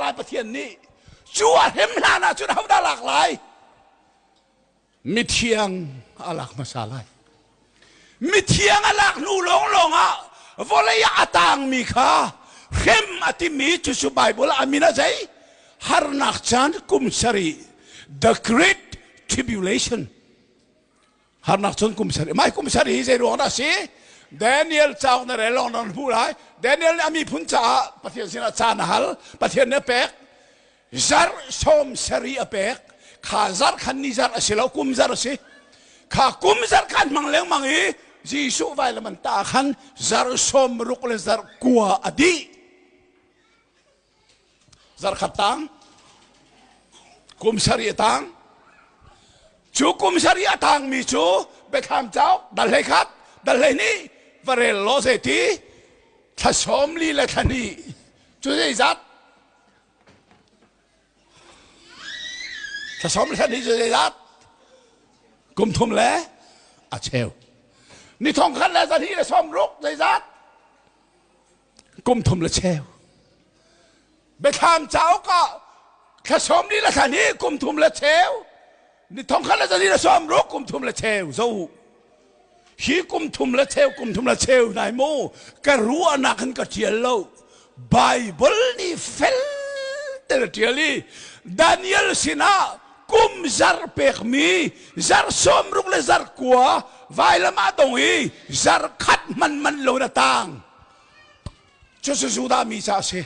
lai Pathian nih. Cu a hrem hlan ah cun hodah lak lai? Mithiang a lak hmasa lai. Mithiang a lak hnu lawnglawng ah vawlei ah a tangmi kha hrem a timi cucu Bible ah a min a zei? Harnak caan kum sarih the great tribulation. Harnak cun kum sarih. Mai kum sarih hi zei ruang dah si? Daniel cauk na rel lawng na hmuh lai. Daniel nih a miphun caah Pathian sinah caan a hal. Pathian nih a pek. Zarh sawm sarih a pek. Kha zarh khan ni zarh a si lo, kum zarh a si. Kha kum zarh khan hmang lengmang i Jesuh vailam an ta khan zarh sawm ruk le zarh kua a dih. Zarh khat tang, kum sarih a tang. Cu kum sarih a tangmi cu Biathlam cauk dal hlei khat, dal hlei hnih va rel law zeiti thla sawm li le thla hnih cu zeizat Thla sawm le thla hnih cu zeizat? Kum thum le a cheu. Ni thong khat le zahnih le sawm ruk zeizat? Kum thum le cheu. Biathlam cauk ah thla sawm li le thla hnih kum thum le cheu. Ni thong khat le zahnih le sawm ruk kum thum le cheu. Zo Hi kum thum le cheu kum thum le cheu nai mu ka ruahnak in ka ṭial lo. Bible nih fel te na ṭial i Daniel sinah kum zar pekmi zar sawm ruk le zar kua vailam ah dong i zar khat man man lo na tang. Cucu Judah mi ca a si.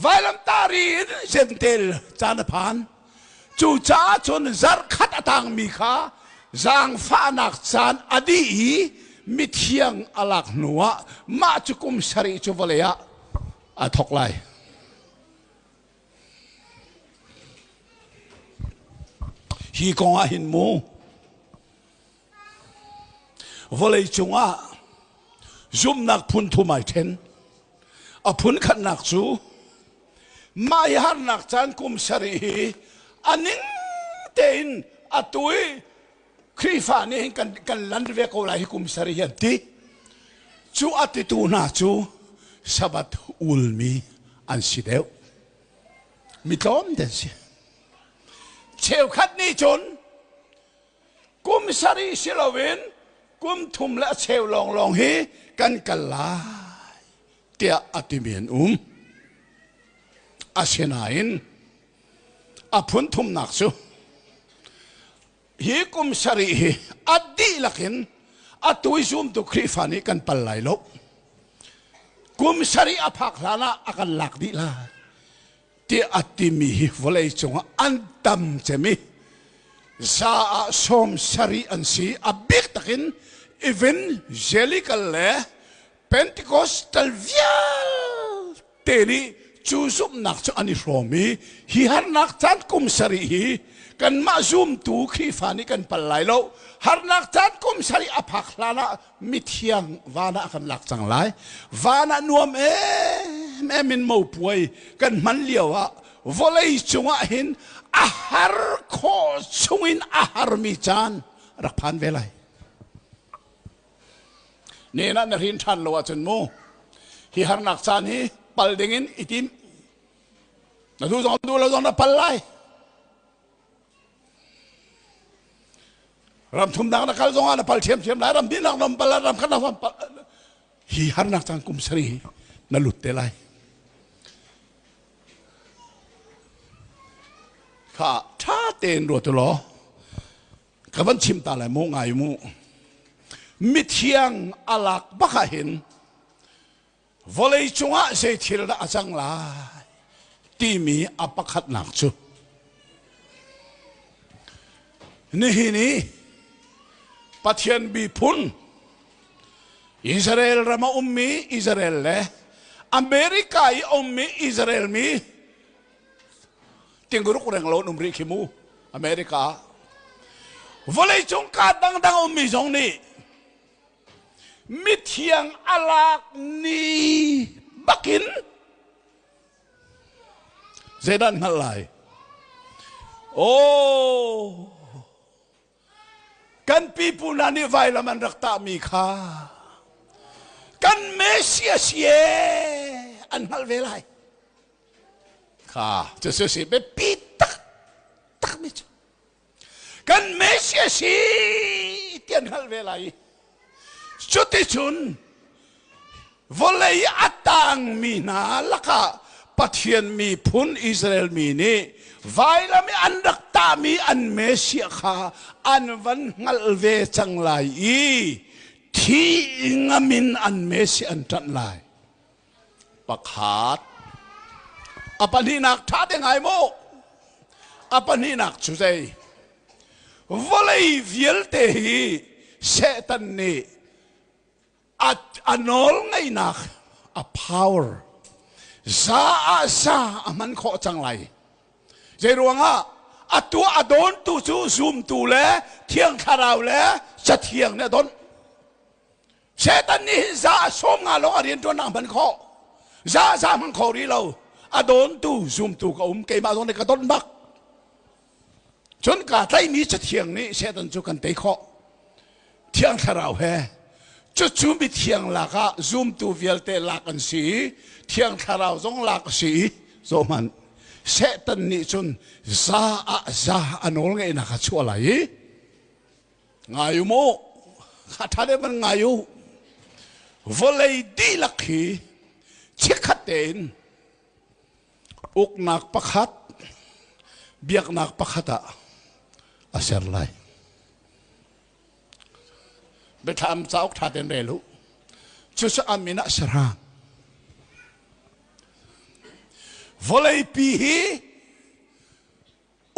Vailamtah ri in Gentel caan a phan. Cucaah cun zarhkhat a tangmi kha zaangfahnak caan a dih i mithiang a lak hnuah mah cu kum sarih cu vawlei ah a thawk lai. Hi kong ah hin mu vawlei cungah zumhnak phun thum ai ṭhen. A phun khatnak cu mah hi harnak caan kum sarih hi a ning tein atu i Khrihfa nih hin kan, kan lan ve ko lai hi kum sarih hi an ti. Cu a titu hna cu Sabbath ulmi an si deuh. Mi tlawm te an si. Cheukhat nih cun kum sarih si loin kum thum le a cheu lawnglawng hi kan kal lai tiah a timi an um. Asinain a phun thumnak cu hi kum sarih hi a dihlak in atu i zumtu Khrihfa nih kan pal lai lo. Kum sarih a phak hlan ah a kan lak dih lai. Tiah a timi hi vawlei cungah an tam cem i za ah sawm sarih an si. A bik takin evangelical le Pentecostal vialte nih cu zumhnak cu an i hrawm i hi harnak caan kum sarih hi kanmah zumtu Khrihfa nih kan pal lai lo. Harnak caan kum sarih a phak hlan ah mithiang van ah kan lak cang lai. Van ah nuam em em in mopuai kan hman lio ah vawlei cungah hin a har khawh chungin a harmi caan rak phan ve lai. Nen ah na hrin ṭhan lo ahcun mu hi harnak caan hi pal dingin i tim. Na duh zong duh lo zong na pal lai. Ram thumnak na kal zongah na pal ṭhiamṭhiam lai, ram dinak na pal lai, ram khat na pal. Hi harnak caan kum sarih hi na lut te lai. Kha ṭha tein ruat u law ka van chim ta lai mu ngai mu. Mithiang a lak bak ah hin Vawlei cungah zei thil dah a cang lai timi a pakhatnak cu nihin i Pathian miphun Israel ram a ummi Israel le America i a ummi Israel mi tingruk reng lo an um rih khi mu America vawleicung ka dangdang ummi zong nih Mithiang a lak ni bakin zeidah an hngalh lai? Oh, kan pipu hna nih vailam an rak tahmi kha kan Messiah si ee an hngalh ve lai. Kha cu si biapi tak tak mi cu kan Messiah si ti an hngalh ve lai. Cuticun vawlei a tangmi hna lakah Pathian miphun Israel mi nih vailam i an rak tahmi an Messiah kha an van hngalh ve cang lai i thi ngam in an Messiah an ṭanh lai. Pakhat. A pahnihnak ṭha te ngai mu. A pahnihnak cu zei? Vawlei vialte hi Satan nih a, a nawl ngeihnak a power za ah za a hman khawh cang lai. Zei ruangah a tuah a dawntu cu zumtu le thiang thlarau le cathiang nih a donh. Satan nih hin za a 50 lawng a rianṭuannak hman khawh. Za za hmang kho rih lo. A dawntu zumtu ka um keimah zong nih ka don bak. Cun kaa tlaihmi cathiang nih Satan cu kan tei khawh. Thiang Thlarau he cucu mithiang lak ah zumtu vialte lak an si i Thiang Thlarau zong lak a si i zohhmanh Satan nih cun za ah za a nawl ngeihnak a chuah lai i ngai u mu kha ṭha deuh van ngai u vawlei dihlak hi chikkhat tein uknak pakhat biaknak pakhat ah a ser lai biathlam cauk ṭha tein rel u cucu a min ah sahrang vawleipi hi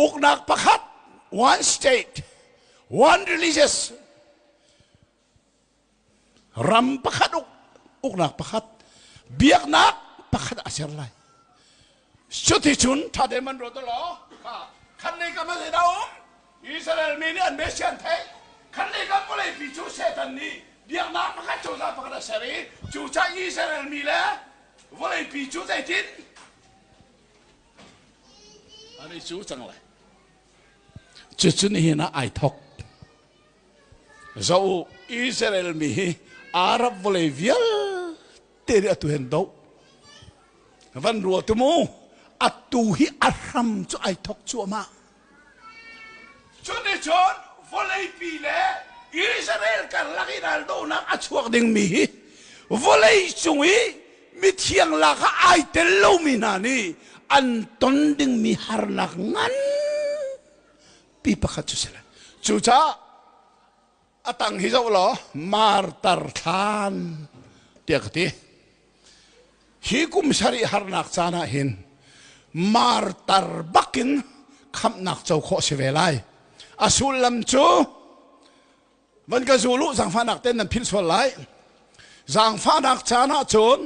uknak pakhat one state one religious ram pakhat uk uknak pakhat biaknak pakhat a ser lai cuticun ṭha tein man ruat law khan lei kam ah zeidah um Israel mi nih an Messiah an theih khan lei kam vawleipi cu Satan nih biaknak pakhat cozah pakhat a ser i cucaah Israel mi le vawleipi cu zeitin an i cu cang lai cucu nihin ah ai thok Zoh u, Israel mi hi Arab vawlei vialte nih atu hin doh. Van ruat u mu, atu hi a hram cu ai thok cuahmah. Cuticun vawleipi le Israel karlak i raldohnak a chuak dingmi hi vawlei cung i mithiang lak ah ai tel lomi hna nih an ton dingmi harnak ngan pi pakhat cu si lai. Cucaah a tang hi zoh law martar thlan tiah ka ti. Hi kum sarih harnak caan ah hin martar bakin khamhnak co khawh si ve lai. A sullam cu Van ka zul u, zaangfahnak ten nan philh sual lai. Zaangfahnak caan ah cun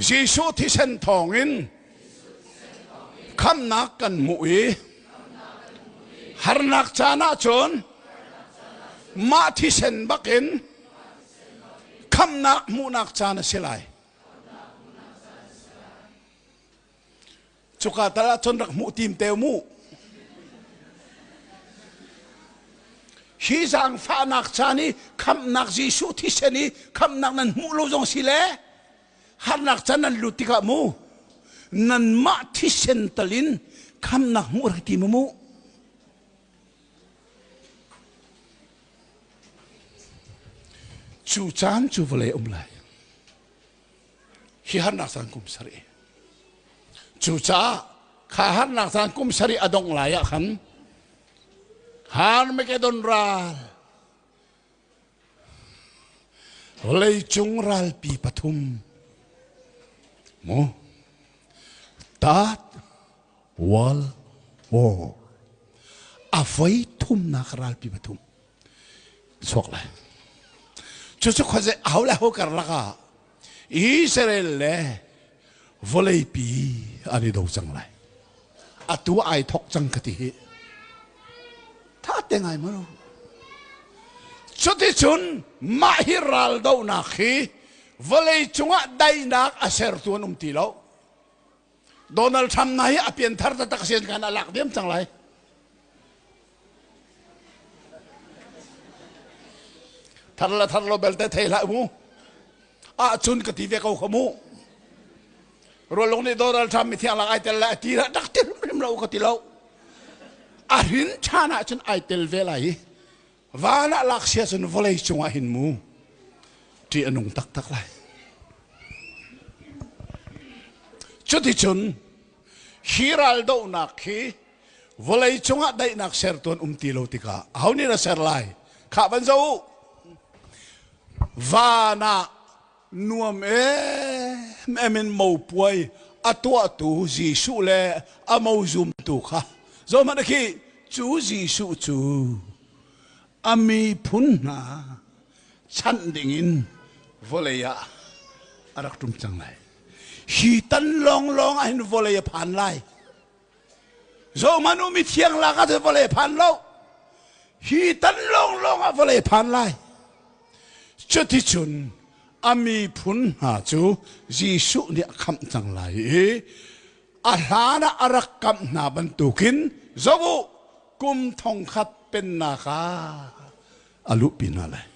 Jesuh thisen thawngin khamnak kan hmuh i harnak caan ah cun mah thisen bakin khamnak hmuhnak caan a si lai. Cuka tal ah cun rak hmuh tim te mu. Hi zaangfahnak caan i khamhnak Jesuh thisen i khamhnak nan hmuh lo zong si le harnak caan nan lut tikah mu nanmah thisen talin khamhnak hmuh rak ti mu mu. Cu caan cu vawlei um lai. Hi harnak caan kum sarih. Cucaah kha harnak caan kum sarih a dongh lai ah khan Harmageddon ral vawleicung ralpi pathum mu Third World War a voi thumnak ralpi pathum chuak lai cucu khuazei aho le ho karlak ah Israel le vawleipi an i do cang lai atu ai thok cang ka ti hi tha te ngai maw cuticun mah hi raldohnak hi vawlei cungah daihnak a sertu an um ti lo Donald Trump na hi a pianthar taktak sian khan a lak diam cang lai. Thar la thar lo belte thei hlah mu. Ah cun ka ti ve ko kha mu. Rualung nih Donald Trump mithiang lak ai tel lai a ti dah rak ti hrimhrim lo ka ti lo. A hrin ṭhan ahcun ai tel ve lai i van ah lak sia cun vawlei cungah hin mu ṭih a nung taktak lai. Cuticun hi raldohnak hi vawlei cungah daihnak sertu an um ti lo tikah aho nih na ser lai? Khah van zoh u. Van ah nuam emem in mopuai a tuahtu Jesuh le a mo zumtu kha zohhmanh khi cu Jesuh cu a miphun hna chanh dingin vawlei ah a rak ṭum cang lai. Hi tan lawnglawng ah hin vawlei a phan lai. Zohhmanh u mithiang lak ah vawlei a phan lo. Hi tan lawnglawng ah vawlei a phan lai. Cuticun a miphun hna cu Jesuh nih a khamh cang lai i a hlan ah a rak kamh hna bantukin zoh u kum thongkhat pennak ah a luhpi hna lai.